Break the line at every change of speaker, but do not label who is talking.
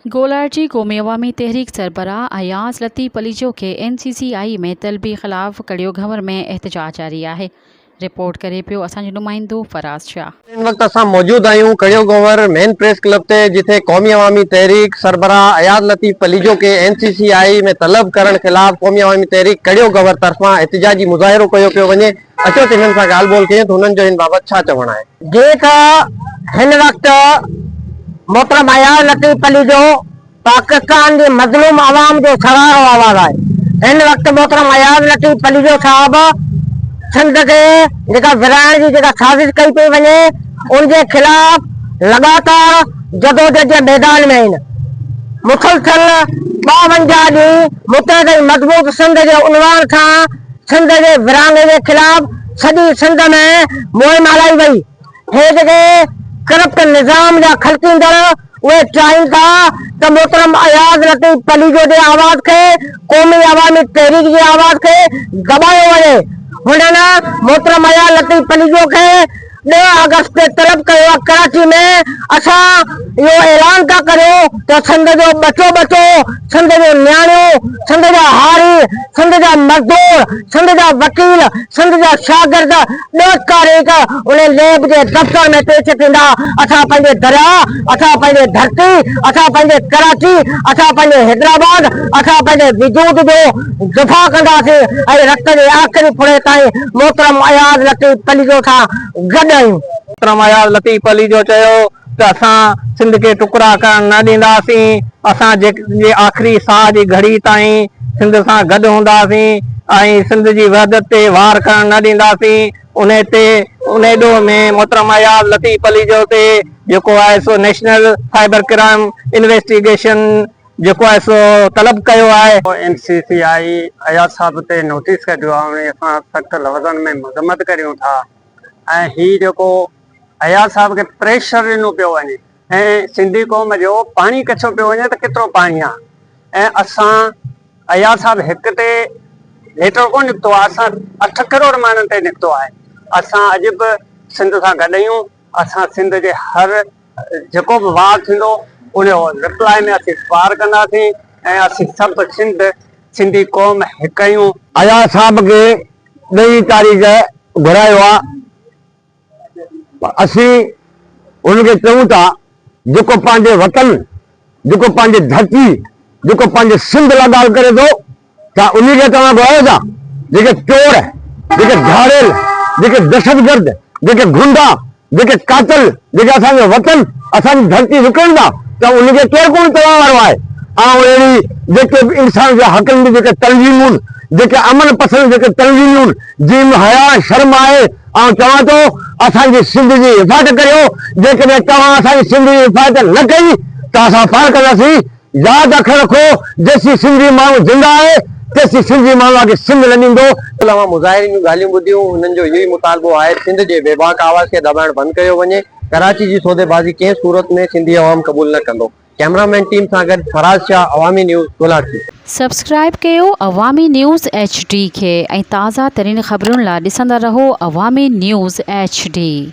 گولاڙچي قومي عوامي تحريڪ سربراهه اياز لطيف پليجو کي اين سي سي آء ۾ طلبي خلاف ڪڙيو گهنور ۾ احتجاج جاري آهي رپورٽ ڪري پيو اسان جو نمائندو فراز شاهه.
هن وقت اسان موجود آهيون ڪڙيو گهنور مين پريس ڪلب تي جتي قومي عوامي تحريڪ سربراهه اياز لطيف پليجو کي اين سي سي آء ۾ طلب ڪرڻ خلاف قومي عوامي تحريڪ ڪڙيو گهنور طرفان احتجاجي مظاهرو ڪيو پيو وڃي اچو ته هنن سان ڳالهه ٻولهه ڪيون ته هنن جو هن بابت ڇا چوڻ آهي.
جيئن ته هن وقت محترم اياز لطيف پليجو پاڪستان جي مظلوم عوام جو سرهارو آواز آهي. هن وقت محترم اياز لطيف پليجو صاحب سنڌ کي جيڪا ورهائڻ جي جيڪا سازش ڪئي پئي وڃي ان جي خلاف لڳاتار جدوجھد جي ميدان ۾ آهن. مسلسل 52 ڏينهن متحد ۽ مضبوط سنڌ جي عنوان سان سنڌ جي ورهاڱي جي خلاف سڄي سنڌ ۾ مهم هلائي وئي. هي جيڪي ڪرپٽ نظام جا خلقيندڙ اهي چاهين ٿا ته محترم اياز لطيف پليجو جي آواز کي قومي عوامي تحريڪ جي آواز کي دٻايو وڃي. هنن محترم اياز لطيف پليجو کي ڏهه آگسٽ تي طلب ڪيو آهي ڪراچي ۾ اسان اهو اعلان ٿا ڪريون ته سنڌ جو ٻچو ٻچو، سنڌ جو نياڻيون، سنڌ جا هاري، سنڌ جا مزدور، سنڌ جا وڪيل، سنڌ جا شاگرد ڏهه تاريخ انهي ليب جي دفتر ۾ پيش ٿيندا، اسان پنهنجي درياء، اسان پنهنجي ڌرتي، اسان پنهنجي ڪراچي، اسان پنهنجي حيدرآباد، اسان پنهنجي وجود جو دفاع ڪنداسين ۽ رت جي آخري ڦڙي تائين محترم اياز لطيف پليجو سان گڏ آهيون.
محترم اياز لطيف پليجو چيو ته اسان سنڌ کي ٽڪرا ڪرڻ نه ڏينداسين، اسان جي آخري ساهه جي گهڙي تائين سنڌ سان گڏ هونداسين ۽ سنڌ جي وحدت تي وار ڪرڻ نه ڏينداسين، انهي تي انهي ڏوهه ۾ محترم اياز لطيف پليجو تي جيڪو آهي سو نيشنل سائبر ڪرائم انويسٽيگيشن جيڪو آهي سو طلب ڪيو آهي.
اين سي سي آء اياز صاحب تي نوٽيس ڪڍيو آهي انهي اسان سخت لفظن ۾ مذمت ڪريون ٿا ۽ هي جيڪو اياز صاحب کي پريشر ڏنو پيو وڃي ۽ سنڌي قوم جو پاڻي ڪڇيو پيو وڃي ته ڪيترو پاڻي آهي ۽ اسان اياز صاحب هڪ تي ليٽر ڪونه نڪتو آهي اسان اٺ ڪروڙ ماڻهن تي نڪتو آهي اسان اڄ به سنڌ سان گڏ آهيون اسان سنڌ جي هر جيڪو به وار ٿيندو ان جو رپلائي ۾ اسين وار ڪنداسين ۽ اسين سڀ سنڌ سنڌي قوم هڪ آهيون.
اياز صاحب کي ڏهين تاريخ گهرايو آ پر اسين هن کي چئون ٿا جيڪو پنهنجي وطن جيڪو پنهنجي ڌرتي جيڪو پنهنجي سنڌ لاء ڳالهه ڪري ٿو ڇا انهي کي توهان گهرايو ٿا؟ جيڪي چور، جيڪي ڌاڙيل، جيڪي دهشتگرد، جيڪي گهنڊا، جيڪي قاتل، جيڪي اسان جو وطن، اسان جي ڌرتي وڪڻن ٿا ته انهن کي ڪير ڪونه توهان وارو آهي؟ آئون اهڙي جيڪي به انسان جي حقن جون جيڪي تنظيمون، جيڪي امن پسند جيڪي تنظيمون، جن ۾ حياء ۽ شرم آهي، آئون چوان ٿو اسان جي سنڌ جي حفاظت ڪريو، جيڪڏهن توهان اسان جي سنڌ جي حفاظت نه ڪئي ته اسان پاڻ ڪنداسين. ياد اک رکو جيسين سنڌي ماڻهو زنده آهي تيسين سنڌي ماڻهو کي سنڌ نه ڏيندو.
اوهان مظاهرين جون ڳالهيون ٻڌيون، هنن جو اهو ئي مطالبو آهي سنڌ جي بيباڪ آواز کي دٻائڻ بند ڪيو وڃي، ڪراچي جي سوديبازي ڪنهن صورت ۾ سنڌي عوام قبول نه ڪندو. ڪئميرا مين ٽيم سان گڏ فراز شاهه، عوامي نيوز، گولاڙچي.
سبسڪرائيب ڪيو عوامي نيوز ايڇ ڊي کي ۽ تازه ترين خبرن لا ڏسندا رهو عوامي نيوز ايڇ ڊي.